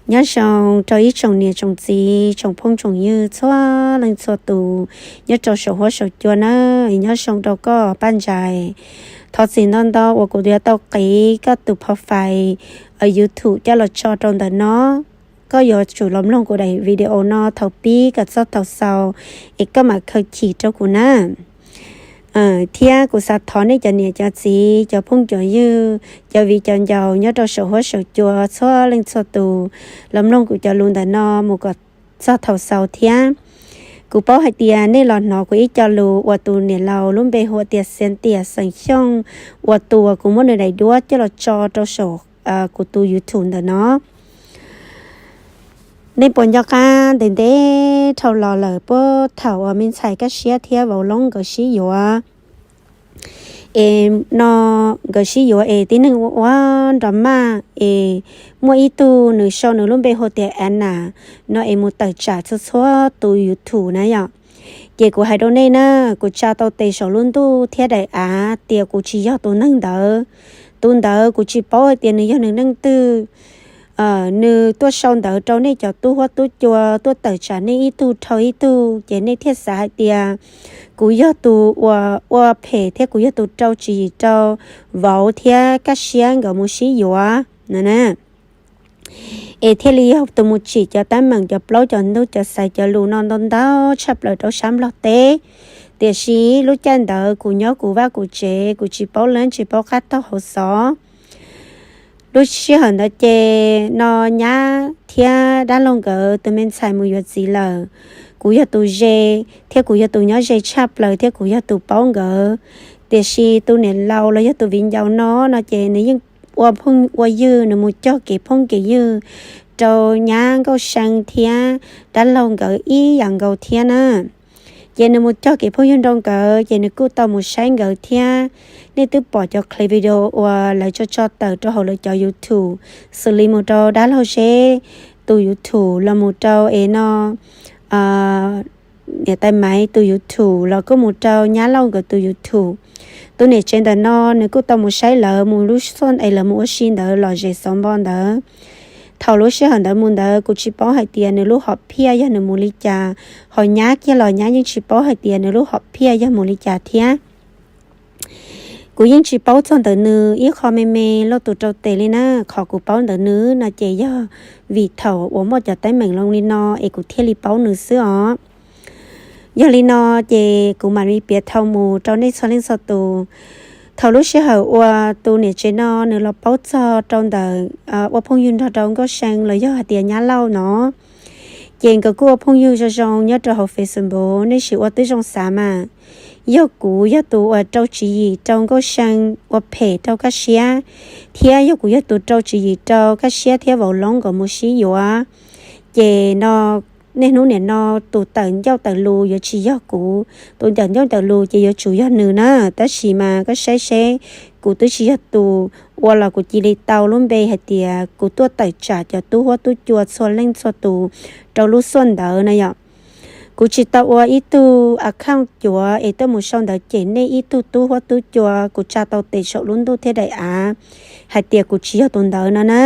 Nyob zoo rau ib tsoom niam tsoom txiv, tsoom phooj tsoom ywg txhua leej txhua tus nyob rau saum huab saum cua nawb. Nyob zoo rau koj Paj Ntsais. Thov txim ntau ntau uas kuv yuav tau qiv koj tus profile YouTube coj los tso rau ntawm no. Koj yuav tsum los mloog kuv daim video no thaum pib kom txog thaum xaus es koj mam khaws chim rau kuv na. Thiab kuv xav thov nej cov niam cov txiv, cov phooj cov ywg, cov viv cov ncaus nyob rau saum huab saum cua txhua leej txhua tus los mloog kuv cov lus ntawm no mus kom txog thaum xaus thiab. Kuv paub hais tias nej los hnov kuv ib co lus uas tus niam laus lub npe hu ua tias Xeev Tiam xeem Xyooj, uas tus uas kuv muab nws daim duab coj los tso rau saum kuv tus YouTube ntawm no. Nej puas nco qab ntev ntev dhau los lawm puag thaum uas me ntxhais Kaj Siab thiab vauv Loob nkawd sib yuav es no, nkawd sib yuav es tib neeg ua ua nrov maj es muaj ib tug nws sau nws lub npe hu tias Anna no es mus tawm tsam txhua txhua tus YouTube na yom. Ces kuv hais rau nej na, kuv tsa tau tes saum lub ntuj thiab daim av tias kuv tsis yog tus neeg ntawd. Tus ntawd kuv tsis paub hais tias nws yog nws neeg twg. Nws tuaj sau ntawv rau nej cov tub huab tub cua, tuaj tawm tsam nej ib tug dhau ib tug, ces nej thiaj xav hais tias kuv yog tus uas ua phem thiab kuv yog tus rau tswv yim rau vauv thiab Kaj Siab nkawd mus sib yuav no na. Es thiaj li yog tus mus tsim cov teeb meem, cov plaub cov ntug, cov xaiv cov lus no ntau ntau tshaj plaws rau sab Nplog teb. Tiam sis lub caij ntawd kuv nyob kuv vaj kuv tsev, kuv tsis paub leej tsis paub qab taug hauv xov. Lub sij hawm ntawd ces no nyab thiab dab laug nkawd tus me ntxhais mus yuav txiv lawm. Kuv yog tus ze thiab kuv yog tus nyob ze tshaj plaws thiab kuv yog tus paub nkawd. Tiam sis tus niam laus los yog tus viv ncaus no no ces nws yeej ua phooj ua ywg, nws mus cog kev phooj kev ywg rau nyab Nkauj See thiab dab laug nkawd ib yam nkaus thiab na. Ces nws mus cog kev phooj ywg rau nkawd ces nws kuj tau mus saib nkawd thiab. Nej twb pom cov clip video uas lawv tso tso tawm rau hauv lawv cov YouTube, xws li mus rau dab laug Zeb tus YouTube los mus rau es no niam tais Maiv tus YouTube los kuj mus rau nyab laug nkawd tus YouTube. Tus niam tsev ntawm no nws kuj tau mus saib lawv mus lub xoj es lawv mus ua si ntawd los zem xov npo ntawd. Thaum lub sij hawm ntawd mus ntawd kuv tsis paub hais tias nws lub hom phiaj yog nws mus li cas, ho nyab kiag los nyab yeej tsis paub hais tias nws lub hom phiaj yog mus li cas thiab. Kuv yeej tsis paub txog ntawm nws ib qho me me loj tus rau tes li na. Qhov kuv paub ntawm nws no ces yog vim thaum uas muaj cov teeb meem loo li no es kuv thiaj li paub nws xwb os. Yog li no ces kuv mam li piav dhau mus rau nej txhua leej txhua tus. Thaum lub sij hawm uas tus niam tsev no nws los paub txog rau ntawm ua phooj ywg nrog rau Nkauj See los yog hais tias nyab laug no, ces nkawd kuj ua phooj ywg zoo zoo nyob rau hauv Facebook, nej sim ua tib zoo xav mas. Yog kuv yog tus uas rau tswv yim rau Nkauj See ua phem rau Kaj Siab, thiab yog kuv yog tus rau tswv yim rau Kaj Siab thiab vauv Loob nkawd mus sib yuav, ces no niaj hnub niam no tus tawm ncauj tawm lus yuav tsis yog kuv, tus tawm ncauj tawm lus ces yuav tsum yog nws na. Tab sis mas koj saib seb, kuv twb tsis yog tus ua los kuv cia li tau lub npe hais tias kuv tuaj tawm tsam cov tub huab tub cua txhua leej txhua tus rau lub xoj ntawd na yom. Kuv tsis tau ua ib tug account cuav es tuaj mus sau ntawv cem nej ib tug tub huab tub cua, kuv tsa tau tes saum lub ntuj thiab daim av hais tias kuv tsis yog tus ntawd no na.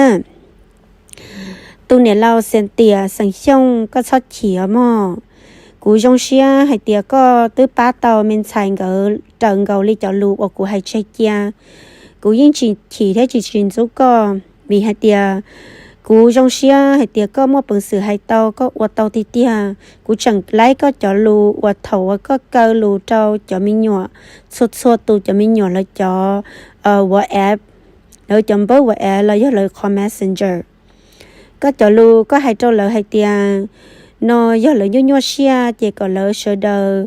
Tus niam laus Xeev Tiam xeem Xyooj, koj txhob chim os mog. Kuv zoo siab hais tias koj twb pab tau me ntxhais nkawd raws nkaus li cov lus uas kuv hais tseg cia. Kuv yeej tsis chim thiab tsis tsis ntxub koj, vim hais tias kuv zoo siab hais tias koj muaj peev xwm hais tau, koj ua tau tiag tiag. Kuv tseem laib koj cov lus uas thaum uas koj kaw lus rau cov me nyuam, txhua txhua tus cov me nyuam lawv cov WhatsApp, lawv cov npawb WhatsApp los yog lawv qhov Messenger. Koj cov lus koj hais rau lawv hais tias no yog lawv nyuaj nyuaj siab ces kom lawv sawv daws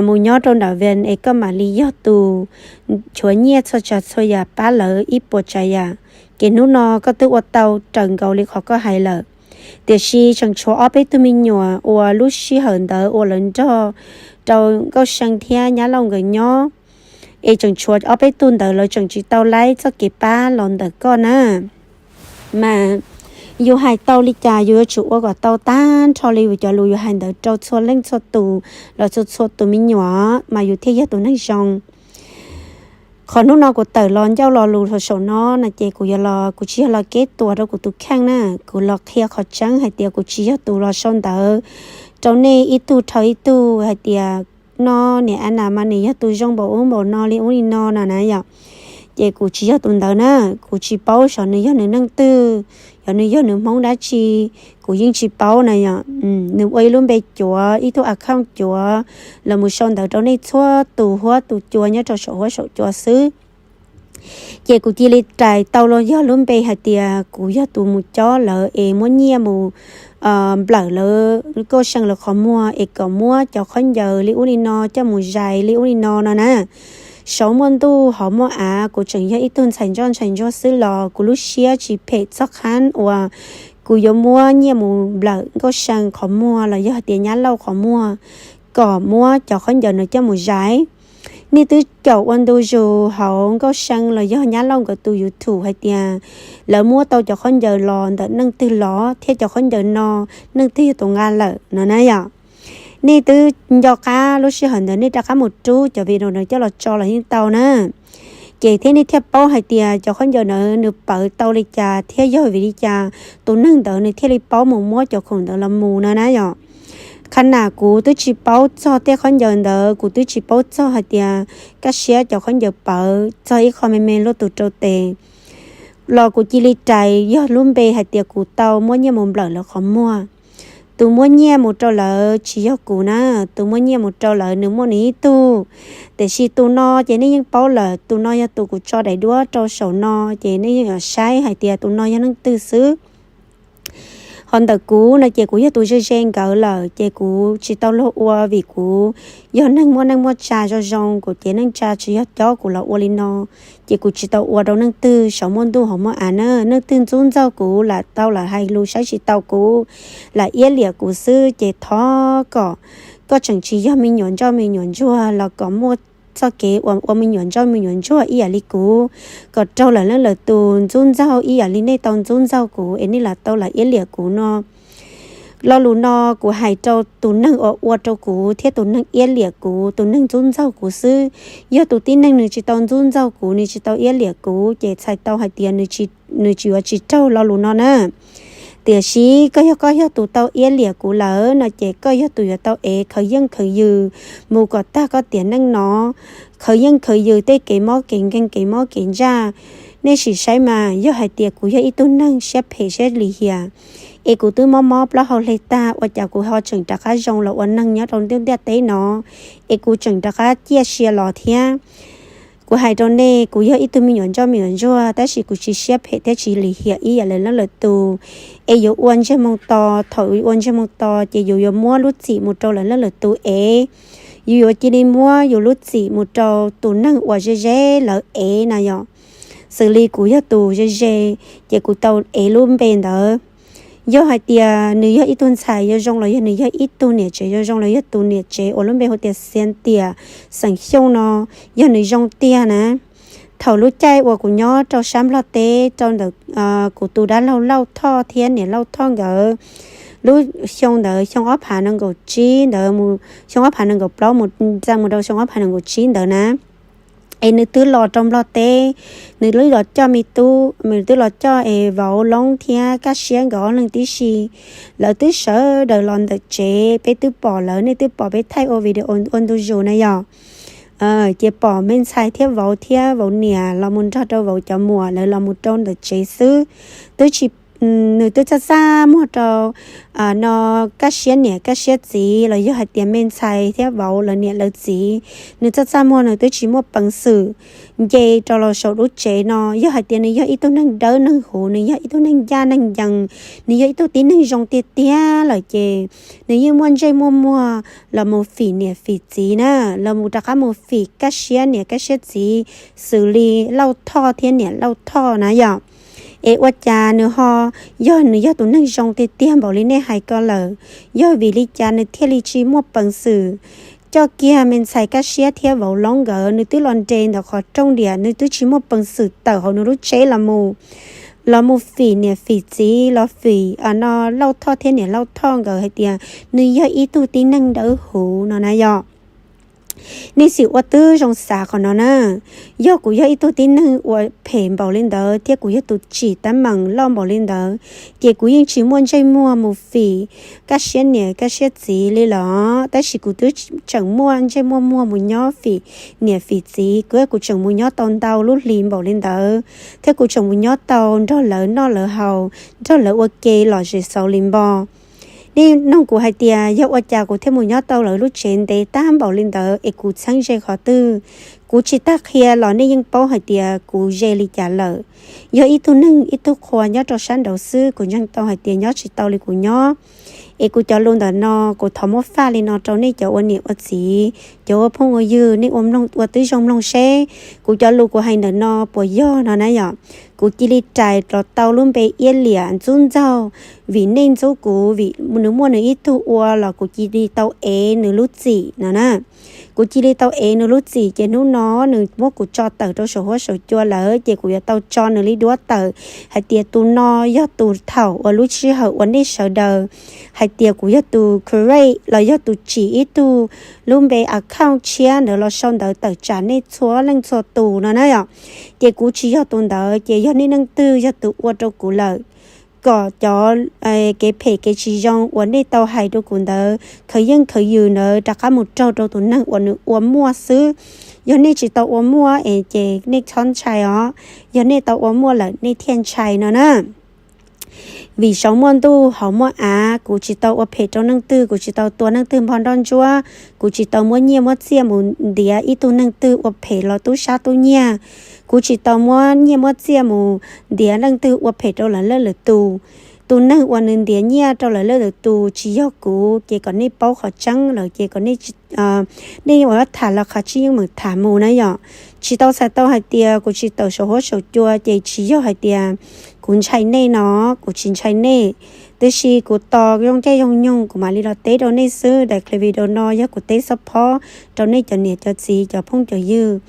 mus nyob rau nram ven es koj mam li yog tus chuav nyiaj txhua tsav txhua yam pab lawv ib puas tsav yam. Ces hnub no koj twb ua tau raws nkaus li qhov koj hais lawm. Tiam sis tseem tshuav ob peb tug me nyuam uas lub sij hawm ntawd uas lawv nrog rau Nkauj See thiab nyab laug nkawd nyob, es tseem tshuav ob peb tug ntawd lawv tseem tsis tau laib txoj kev pab los ntawm koj na. Mas yus hais tau li cas yus yuav tsum ua kom tau tag nrho li yus cov lus yus hais ntawd rau txhua leej txhua tus los txhua txhua tus me nyuam mas yus thiaj yog tus neeg zoo. Qhov hnub no kuv tawm los ncauj lo lus saum no no ces kuv yog los, kuv tsis yog los keb tuas rau kuv tus kheej na, kuv los qhia qhov tseeb hais tias kuv tsis yog tus los sau ntawv rau nej ib tug dhau ib tug hais tias no niam Ana mas nws yog tus zoo npaum ub npaum no li ub li no no na yom. Ces kuv tsis yog tus ntawd na, kuv tsis paub xyov nws yog nws neeg twg, yog nws yog nws Hmoob dab tsi, kuv yeej tsis paub na yom. Nws ua ib lub npe cuav, ib tug account cuav los mus sau ntawv rau nej txhua tus huab tus cua nyob rau saum huab saum cua xwb. Ces kuv cia li rais tau los yog lub npe hais tias kuv yog tus mus cob lawv es muab nyiaj mus nplawm lawv Nkauj See lawv qhov muag es kom muab cov khaub ncaws li ub li no coj mus zais li ub li no no na. Saum muaj ntuj hauv muaj av, kuv tseem yog ib tug ntxhais ntsoj ntxhais ntsuag xwb los kuv lub siab tsis phem txog qhov uas kuv yuav muab nyiaj mus nplawm Nkauj See qhov muag los yog hais tias Nyab Lauj qhov muag kom muab cov khaub ncaws no coj mus zais. Nej twb caum ua ntu zus hauv Nkauj See los yog Nyab Lauj nkawd tus YouTube hais tias lawv muab tau cov khaub ncaws los ntawm neeg twg los thiab cov khaub ncaws no neeg twg yog tus nqa lawm no na yom. Nej twb nco qab lub sij hawm ntawd nej rov qab mus rub cov video ntawd coj los tso los yeej tau na. Ces thiab nej thiaj paub hais tias cov khaub ncaws ntawd nws pawv tau li cas thiab yog vim li cas tus neeg ntawd nws thiaj li paub mus muab cov khoom ntawd los mus no na yom. Qhov no kuv twb tsis paub txog tej khaub ncaws ntawd, kuv twb tsis paub txog hais tias kaj siab cov khaub ncaws pawv txog ib qho me me luaj tus rau tes los kuv cia li rais yog lub npe hais tias kuv tau muab nyiaj mus nplawm lawv qhov muag. Tus muab nyiaj mus rau lawv tsis yog kuv na, tus muab nyiaj mus rau lawv nws muaj nws ib tug. Tiam sis tus no ces nej yeej paub lawm, tus no yog tus kuv tso daim duab rau saum no ces nej yeej yuav saib hais tias tus no yog leej twg xwb. Ho ntawm kuv no ces kuv yog tus ze ze nkawd lawm ces kuv tsis tau luag ua vim kuv yog neeg muaj neej muaj tsa zoo zoo, kuv ces neej tsa tsis yog cob kuv los ua li no. Ces kuv tsis tau ua rau leej twg, saum muaj ntuj hauv muaj av na, leej twg ntxub ntxaug kuv lam tau lam hais lus saib tsis taus kuv, lam iab liam kuv xwb ces thov kom koj tseem tsis yog me nyuam ntsoj me nyuam ntsuag los kom muaj txoj kev ua ua me nyuam ntsoj me nyuam ntsuag ib yam li kuv, kom raug lawm leej lawm tus ntxub ntxaug ib yam li nej tau ntxub ntxaug kuv es nej lam tau lam iab liam kuv no. Lo lus no kuv hais rau tus neeg uas ua rau kuv thiab tus neeg iab liam kuv, tus neeg ntxub ntxaug kuv xwb. Yog tus tib neeg nws tsis tau ntxub ntxaug kuv, nws tsis tau iab liam kuv ces txhais tau hais tias nws tsis, nws tsis yuav tsis raug lo lus no na. Tiam sis koj yog, koj yog tus tau iab liam kuv lawm no ces koj yog tus yuav tau ev khaws yeej khaws yws mus kom tag koj tiam neej no, khaws yeej khaws yws tej kev mob kev nkeeg kev mob kev ntsaj. Nej sim saib mas, yog hais tias kuv yog ib tug neeg siab phem siab lim hiam, es kuv twb mob mob plaub hau hle tag ua cas kuv ho tseem rov qab zoo los ua neeg nyob rau ntiaj teb no, es kuv tseem rov qab ciaj sia los thiab. Kuv hais rau nej, kuv yog ib tug me nyuam ntsoj me nyuam ntsuag tab sis kuv tsis siab phem thiab tsis lim hiam ib yam li leej lwm tus. Es yuav ua ntsej muag to, thaum ua ntsej muag to ces yus yuav muab lub txim mus rau lawv leej lwm tus ev. Yus yuav cia li muab yus lub txim mus rau tus neeg uas ze ze lawv ev na yom. Xws li kuv yog tus ze ze, ces kuv tau ev lub npe ntawd. Yog hais tias nws yog ib tug ntxhais yuav zoo los yog nws yog ib tug niam tsev yuav zoo los yog tus niam tsev uas lub npe hu tias Xiav Tiam xeem Xyooj no, yog nws zoo tiag na, thaum lub caij uas kuv nyob rau sab Nplog teb rau ntawm kuv tus dab laug Lauj Thoj thiab niam Lauj Thoj nkawd, lub xyoo ntawd xyoo ob phav nees nkaum tsib ntawd, xyoo ob phav nees nkaum plaub mus txog mus rau xyoo ob phav nees nkaum tsib ntawd na, es nws twb los rau Nplog teb, nws twb los coj me tub, nws twb los coj es vauv Loob thiab Kaj Siab nkawd ob leeg tib si. Lawv twb sawv daws los ntawm tsev, peb twb pom lawv, nej twb pom peb thaij ua video ua ntu zus na yom. Ces pom me ntxhais thiab vauv thiab vauv niam los mus nrog rau vauv cov muam lawv los mus rau ntawm tsev xwb. Twb tsis, nws twb txaj txaj muag rau no Kaj Siab niam Kaj Siab txiv los yog hais tias me ntxhais thiab vauv lawv niam lawv txiv, nws txaj txaj muag, nws twb tsis muaj peev xwm nce rau los saum lub tsev no. Yog hais tias nws yog ib tug neeg dawb neeg huv, nws yog ib tug neeg ncaj neeg ncees, nws yog ib tug tib neeg zoo tiag tiag lawm ces nws yeej muaj ntsej muaj muag los mus fim niam fim txiv na, los mus rov qab mus fim Kaj Siab niam Kaj Siab txiv, xws li Lauj Thoj thiab niam Lauj Thoj na yom. Es ua cas nws ho, yog nws yog tus neeg zoo tiag tiag npaum li nej hais ko lawm, yog vim li cas nws thiaj li tsis muaj peev xwm coj kiag me ntxhais Kaj Siab thiab vauv Loob nkawd, nws twb los nres ntawm qhov rooj diam, nws twb tsis muaj peev xwm tawm hauv nws lub tsheb los mus, los mus fim niam fim txiv, los fim no Lauj Thoj thiab niam Lauj Thoj nkawd hais tias nws yog ib tug tib neeg dawb huv no na yom. Nej xim ua tib zoo xav qhov no na. Yog kuv yog ib tug tib neeg uas phem npaum li ntawd thiab kuv yog tus tsim teeb meem loj npaum li ntawd, ces kuv yeej tsis muaj ntsej muag mus fim kaj siab niam kaj siab txiv li los, tab sis kuv twb tseem muaj ntsej muaj muag mus nyob fim niam fim txiv, kuv kuv tseem mus nyob tau ntau lub hli npaum li ntawd, thiab kuv tseem mus nyob tau nrog lawv noj lawv haus, nrog lawv ua ke los zem xaus li npo. Nej nug kuv hais tias yog ua cas kuv thiaj mus nyob tau lawv lub tsev ntev tag npaum li ntawd es kuv txheeb ze qhov twg? Kuv tsis tag qhia los nej yeej paub hais tias kuv ze li cas lawm. Yog ib tug neeg ib tug qhua nyob rau sab nraud xwb, kuv ntseeg tau hais tias nyob tsis tau li kuv nyob. Es kuv cov lus ntawm no kuv thov muab faj li no rau nej cov ua niam ua txiv, cov ua phooj ua ywg, nej ua mloog ua tib zoo mloog seb kuv cov lus kuv hais ntawm no puas yog no na yom. Kuv cia li rais los tau lub npe iab liam ntxub ntxaug, vim nej ntxub kuv, vim nws muaj nws ib tug ua los kuv cia li tau ev nws lub txim no na. Kuv cia li tau ev nws lub txim ces hnub no nws muab kuv tso tawm rau saum huab saum cua lawm ces kuv yuav tau tso nws li duab tawm hais tias tus no yog tus thaum uas lub sij hawm uas nej sawv daws hais tias kuv yog tus create los yog tus tsim ib tug lub npe account tshiab ntawd los sau ntawv tawm tsam nej txhua leej txhua tus no na yom. Ces kuv tsis yog tus ntawd, ces yog nej leej twg yog tus ua rau kuv lawm, kom cov kev phem kev tsis zoo uas nej tau hais rau kuv ntawd khaws yeej khaws yws ntawd rov qab mus raug rau tus neeg uas nws ua muaj xwb. Yog nej tsis tau ua muaj es ces nej txhob ntshai os, yog nej tau ua muaj lawm nej thiaj ntshai no na. Vim saum muaj ntuj hauv muaj av, kuv tsis tau ua phem rau neeg twg, kuv tsis tau tua neeg twg npog nroj ntsuab, kuv tsis tau muab nyiaj muab txiaj mus ntiav ib tug neeg twg ua phem los tub sab tub nyiag, kuv tsis tau muab nyiaj muab txiaj mus ntiav neeg twg ua phem rau lawv leej lwm tus. Tus neeg uas nws ntiav nyiaj rau lawv leej lwm tus tsis yog kuv, ces kom nej paub qhov tseeb lawm ces kom nej, nej yuav tham los qhov tsis yeej meem tham mus na yom. Tsis tau txhais tau hais tias kuv tsis tawm saum huab saum cua ces tsis yog hais tias kuv ntshai nej no, kuv tsis ntshai nej. Tiam sis kuv tos zoo caij zoo nyoog kuv mam li los teb rau nej xwb. Daim clip video no yog kuv teb xab phob rau nej cov niam cov txiv cov phooj cov ywg.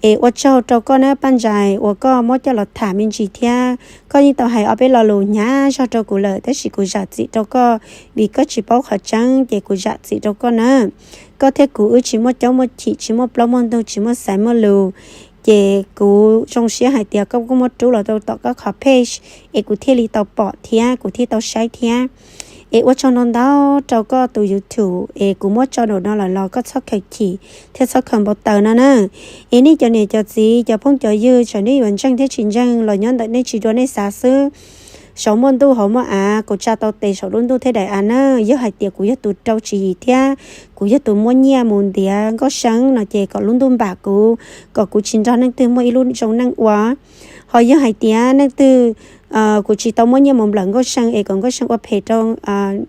Es ua tsaug rau koj na Paj Ntsais uas koj muab coj los tham me ntsis thiab. Koj yeej tau hais ob peb lo lus hnyav zog rau kuv lawm tab sis kuv zam txim rau koj, vim koj tsis paub qhov tseeb ces kuv zam txim rau koj na. Koj thiab kuv wb tsis muaj caub muaj chim, tsis muaj plaub muaj ntug, tsis muaj xaiv muaj lus, ces kuv zoo siab hais tias koj kuj muab rub los rau tom koj qhov page es kuv thiaj li tau pom thiab kuv thiaj tau saib thiab. Es ua tsaug ntau ntau rau koj tus YouTube es kuv muab tso nraum no lawm los koj txhob khaws chim thiab txhob khaws npau taws no na. Es nej cov niam cov txiv cov phooj cov ywg txawm nej yuav ntseeg thiab tsis ntseeg los nyob ntawm nej tsis dua nej xav xwb. Saum muaj ntuj hauv muaj av, kuv tsa tau tes saum lub ntuj thiab daim av na. Yog hais tias kuv yog tus rau tswv yim thiab kuv yog tus muab nyiaj mus ntiav Nkauj See no ces kom lub ntuj npam kuv, kom kuv tsis nrog neeg twg muaj ib lub zoo neej ua. Ho yog hais tias neeg twg, kuv tsis tau muab nyiaj mus nplawm Nkauj See es kom Nkauj See ua phem rau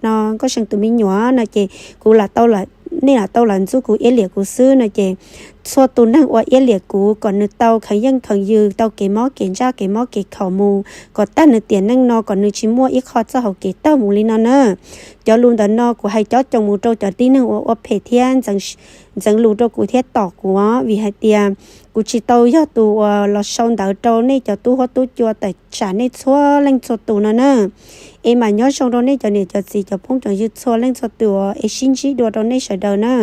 no Nkauj See tus me nyuam no ces kuv lam tau, nej lam tau lam ntxub kuv iab liam kuv xwb no ces txhua tus neeg uas iab liam kuv kom nws tau kheev yeej kheev yws, tau kev mob kev ntsaj kev mob kev khaum mus, kom tag nws tiam neej no kom nws tsis muaj ib qho txoj hau kev taug mus li no na. Cov lus ntawm no kuv hais cob coos mus rau cov tib neeg uas ua phem thiab ntxeev lus rau kuv thiab tom kuv, vim hais tias kuv tsis tau yog tus uas los sau ntawv rau nej cov tub huab tub cua tawm tsam nej txhua leej txhua tus no na. Es mam nyob zoo rau nej cov niam cov txiv cov phooj cov ywg txhua leej txhua tus es sib ntsib dua rau nej sawv daws na.